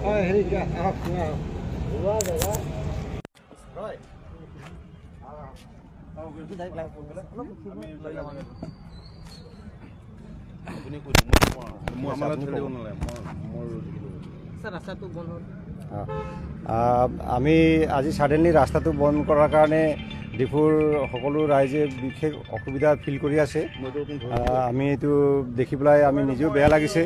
হেৰি আহক। আমি আজি ছাডেনলি ৰাস্তাটো বন্ধ কৰাৰ কাৰণে ডিফুৰ সকলো ৰাইজে বিশেষ অসুবিধা ফিল কৰি আছে। আমি এইটো দেখি পেলাই আমি নিজেও বেয়া লাগিছে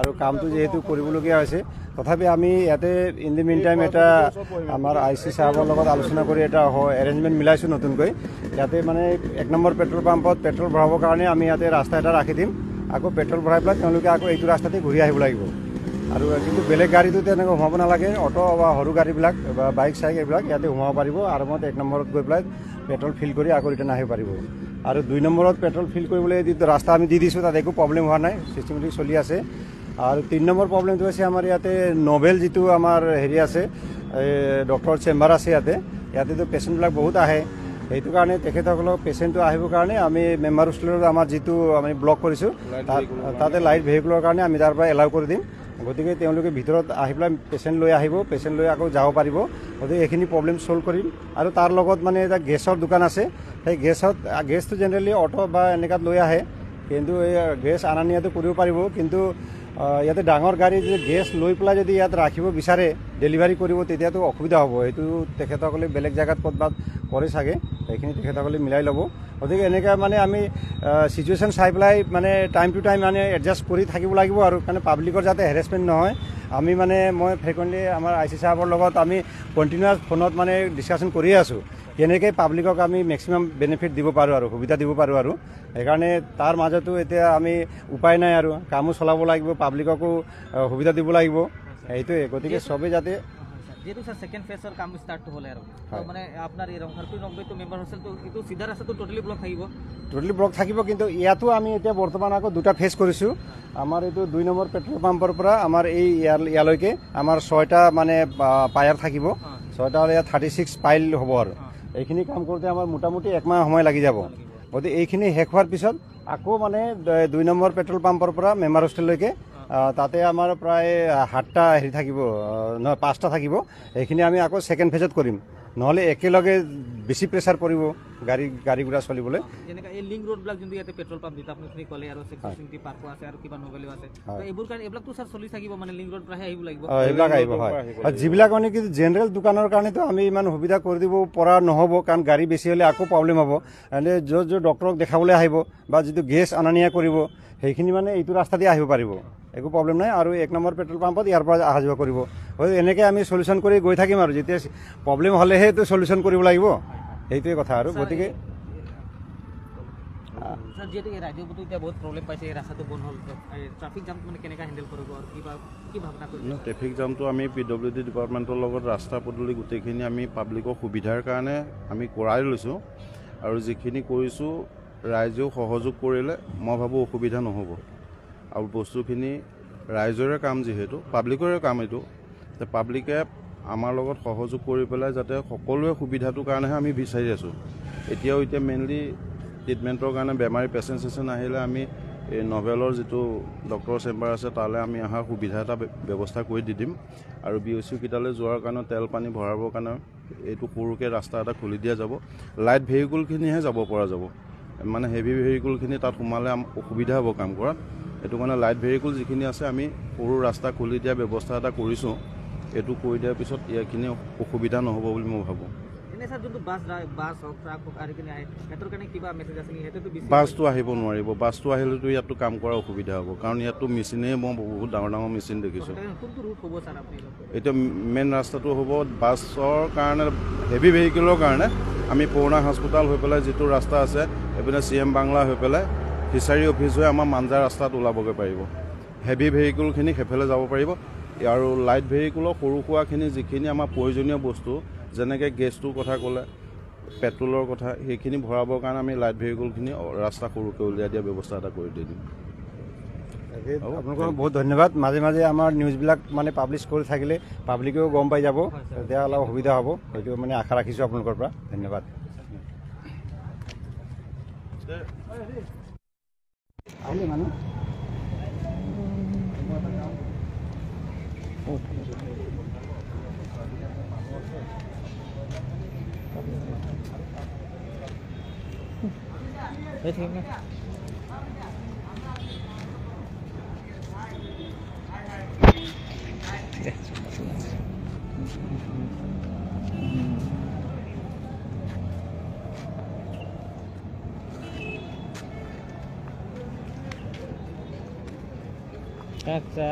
আৰু কামটো যিহেতু কৰিবলগীয়া হৈছে, তথাপি আমি ইয়াতে ইন the mean time এটা আমাৰ I C চাহাবৰ লগত আলোচনা কৰি এটা এৰেঞ্জমেণ্ট মিলাইছোঁ নতুনকৈ। ইয়াতে মানে 1 নম্বৰ পেট্ৰল পাম্পত পেট্ৰল ভৰাবৰ কাৰণে আমি ইয়াতে ৰাস্তা এটা ৰাখি দিম। আকৌ পেট্ৰল ভৰাই পেলাই তেওঁলোকে আকৌ এইটো ৰাস্তাতে ঘূৰি আহিব লাগিব। আৰু কিন্তু বেলেগ গাড়ীটো তেনেকৈ সোমাব নালাগে, অ'টো বা সৰু গাড়ীবিলাক বা বাইক চাইক এইবিলাক ইয়াতে সোমাব পাৰিব। আৰামত 1 নম্বৰত গৈ পেলাই পেট্ৰল ফিল কৰি আকৌ ৰিটাৰ্ণ আহিব পাৰিব। আৰু 2 নম্বৰত পেট্ৰল ফিল কৰিবলৈ যিটো ৰাস্তা আমি দি দিছোঁ তাত একো প্ৰব্লেম হোৱা নাই, চিষ্টেমেটিক চলি আছে। আৰু 3 নম্বৰ প্ৰব্লেমটো হৈছে আমাৰ ইয়াতে নভেল যিটো আমাৰ হেৰি আছে, ডক্টৰ চেম্বাৰ আছে ইয়াতে, ইয়াতেতো পেচেণ্টবিলাক বহুত আহে। সেইটো কাৰণে তেখেতসকলক পেচেণ্টটো আহিবৰ কাৰণে আমি মেম্বাৰ হোষ্টেলত আমাৰ যিটো আমি ব্লক কৰিছোঁ তাতে লাইট ভেহিকুলৰ কাৰণে আমি তাৰ পৰা এলাউ কৰি দিম। গতিকে তেওঁলোকে ভিতৰত আহি পেলাই পেচেণ্ট লৈ আহিব, পেচেণ্ট লৈ আকৌ যাব পাৰিব। গতিকে এইখিনি প্ৰব্লেম ছল্ভ কৰিম। আৰু তাৰ লগত মানে এটা গেছৰ দোকান আছে, সেই গেছটো জেনেৰেলি অ'টো বা এনেকুৱাত লৈ আহে, কিন্তু এই গেছ অনা নিয়াটো কৰিব পাৰিব। কিন্তু ইয়াতে ডাঙৰ গাড়ী যদি গেছ লৈ পেলাই যদি ইয়াত ৰাখিব বিচাৰে, ডেলিভাৰী কৰিব, তেতিয়াতো অসুবিধা হ'ব। সেইটো তেখেতসকলে বেলেগ জেগাত ক'ৰবাত কৰে চাগে, সেইখিনি তেখেতসকলে মিলাই ল'ব। গতিকে এনেকৈ মানে আমি চিটুৱেশ্যন চাই পেলাই মানে টাইম টু টাইম মানে এডজাষ্ট কৰি থাকিব লাগিব আৰু, কাৰণ পাব্লিকৰ যাতে হেৰেছমেণ্ট নহয়। আমি মানে মই ফ্ৰিকুৱেণ্টলি আমাৰ I C চাহাবৰ লগত আমি কণ্টিনিউৱাছ ফোনত মানে ডিছকাশ্যন কৰিয়ে আছোঁ, কেনেকৈ পাব্লিকক আমি মেক্সিমাম বেনিফিট দিব পাৰোঁ আৰু সুবিধা দিব পাৰোঁ আৰু। সেইকাৰণে তাৰ মাজতো এতিয়া আমি উপায় নাই আৰু, কামো চলাব লাগিব, পাব্লিককো সুবিধা দিব লাগিব, সেইটোৱে। গতিকে চবেই যাতে যেহেতু স্যাৰ সেকেন্ড ফেজৰ কাম ষ্টাৰ্ট হ'লে আৰু মানে আপোনাৰ এই ৰংঘৰটো নব্বৈটো মেম্বাৰ হোষ্টেলটো এইটো চিধা ৰাস্তাটো টোটেলি ব্লক থাকিব, টোটেলি ব্লক থাকিব। কিন্তু ইয়াতো আমি এতিয়া বৰ্তমান আকৌ দুটা ফেজ কৰিছোঁ। আমাৰ এইটো 2 নম্বৰ পেট্ৰল পাম্পৰ পৰা আমাৰ এই ইয়ালৈকে আমাৰ 6টা মানে পায়াৰ থাকিব, 6টা হ'লে ইয়াত 36 পাইল হ'ব। আৰু এইখিনি কাম কৰোঁতে আমাৰ মোটামুটি 1 মাহ সময় লাগি যাব। গতিকে এইখিনি শেষ হোৱাৰ পিছত আকৌ মানে 2 নম্বৰ পেট্ৰল পাম্পৰ পৰা মেম্বাৰ হোষ্টেললৈকে তাতে আমাৰ প্ৰায় 7টা হেৰি থাকিব, নহয় 5টা থাকিব। সেইখিনি আমি আকৌ ছেকেণ্ড ফেজত কৰিম, নহ'লে একেলগে বেছি প্ৰেছাৰ পৰিব গাড়ী ঘোঁৰা চলিবলৈ। যেনেকৈ এই লিংক ৰোডবিলাক যোনটো ইয়াতে পেট্ৰল পাম্প দিছে আপুনি ক'লে, আৰু ছেক্টৰ পাৰ্কো আছে আৰু কিবা নভেলিও আছে, তো এইবোৰ কাৰণে এইবিলাকতো ছাৰ চলি থাকিব, মানে লিংক ৰোড পৰাহে আহিব লাগিব। এইবিলাক আহিব, হয়। আৰু যিবিলাক মানে কি জেনেৰেল দোকানৰ কাৰণেতো আমি ইমান সুবিধা কৰি দিব পৰা নহ'ব, কাৰণ গাড়ী বেছি হ'লে আকৌ প্ৰব্লেম হ'ব। এনে য'ত য'ত ডক্টৰক দেখাবলৈ আহিব বা যিটো গেছ অনা নিয়া কৰিব, সেইখিনি মানে এইটো ৰাস্তা দি আহিব পাৰিব, একো প্ৰব্লেম নাই। আৰু 1 নম্বৰ পেট্ৰল পাম্পত ইয়াৰ পৰা অহা যোৱা কৰিব। এনেকৈ আমি চলিউশ্যন কৰি গৈ থাকিম আৰু, যেতিয়া প্ৰব্লেম হ'লেহে এইটো চলিউশ্যন কৰিব লাগিব, সেইটোৱে কথা আৰু। গতিকে যিহেতু এই ৰাজ্যবোৰতো এতিয়া বহুত প্ৰব্লেম পাইছে, এই ৰাস্তাটো বন্ধ হ'ল, ট্ৰাফিক জামটো মানে কেনেকৈ হেণ্ডেল কৰিব আৰু কিবা কি ভাৱনা কৰিছে? ট্ৰেফিক জামটো আমি পি ডব্লিউ ডি ডিপাৰ্টমেণ্টৰ লগত ৰাস্তা পদূলি গোটেইখিনি আমি পাব্লিকৰ সুবিধাৰ কাৰণে আমি কৰাই লৈছোঁ। আৰু যিখিনি কৰিছোঁ ৰাইজেও সহযোগ কৰিলে মই ভাবোঁ অসুবিধা নহ'ব। আৰু বস্তুখিনি ৰাইজৰে কাম, যিহেতু পাব্লিকৰে কাম এইটো, পাব্লিকে আমাৰ লগত সহযোগ কৰি পেলাই যাতে সকলোৱে সুবিধাটোৰ কাৰণেহে আমি বিচাৰি আছোঁ। এতিয়াও এতিয়া মেইনলি ট্ৰিটমেণ্টৰ কাৰণে বেমাৰী পেচেণ্ট চেচেণ্ট আহিলে আমি এই নভেলৰ যিটো ডক্টৰৰ চেম্বাৰ আছে তালৈ আমি অহাৰ সুবিধা এটা ব্যৱস্থা কৰি দি দিম। আৰু বি অ' চি কেইটালৈ যোৱাৰ কাৰণে তেল পানী ভৰাবৰ কাৰণে এইটো সৰুকৈ ৰাস্তা এটা খুলি দিয়া যাব। লাইট ভেহিকুলখিনিহে যাব পৰা যাব, মানে হেভি ভেহিকুলখিনি তাত সোমালে অসুবিধা হ'ব কাম কৰাত। সেইটো কাৰণে লাইট ভেহিকুল যিখিনি আছে আমি সৰু ৰাস্তা খুলি দিয়া ব্যৱস্থা এটা কৰিছোঁ। এইটো কৰি দিয়াৰ পিছত ইয়াৰখিনি অসুবিধা নহ'ব বুলি মই ভাবোঁ। বাছটো আহিব নোৱাৰিব, বাছটো আহিলেতো ইয়াততো কাম কৰাৰ অসুবিধা হ'ব, কাৰণ ইয়াততো মেচিনেই মই বহুত ডাঙৰ ডাঙৰ মেচিন দেখিছোঁ। এতিয়া মেইন ৰাস্তাটো হ'ব বাছৰ কাৰণে, হেভি ভেহিকেলৰ কাৰণে আমি পুৰণা হস্পিটেল হৈ পেলাই যিটো ৰাস্তা আছে এইপিনে চি এম বাংলা হৈ পেলাই ফিচাৰী অফিচ হৈ আমাৰ মাঞ্জা ৰাস্তাত ওলাবগৈ পাৰিব। হেভি ভেহিকুলখিনি সেইফালে যাব পাৰিব। আৰু লাইট ভেহিকুলৰ সৰু সুৰাখিনি যিখিনি আমাৰ প্ৰয়োজনীয় বস্তু, যেনেকৈ গেছটোৰ কথা ক'লে, পেট্ৰলৰ কথা, সেইখিনি ভৰাবৰ কাৰণে আমি লাইট ভেহিকুলখিনি ৰাস্তা সৰুকৈ উলিয়াই দিয়া ব্যৱস্থা এটা কৰি দি দিম। আপোনালোকক বহুত ধন্যবাদ। মাজে মাজে আমাৰ নিউজবিলাক মানে পাব্লিছ কৰি থাকিলে পাব্লিকেও গম পাই যাব, তেতিয়া অলপ সুবিধা হ'ব, সেইটো মানে আশা ৰাখিছোঁ আপোনালোকৰ পৰা। ধন্যবাদ। আহিলে মানুহ। আচ্ছা।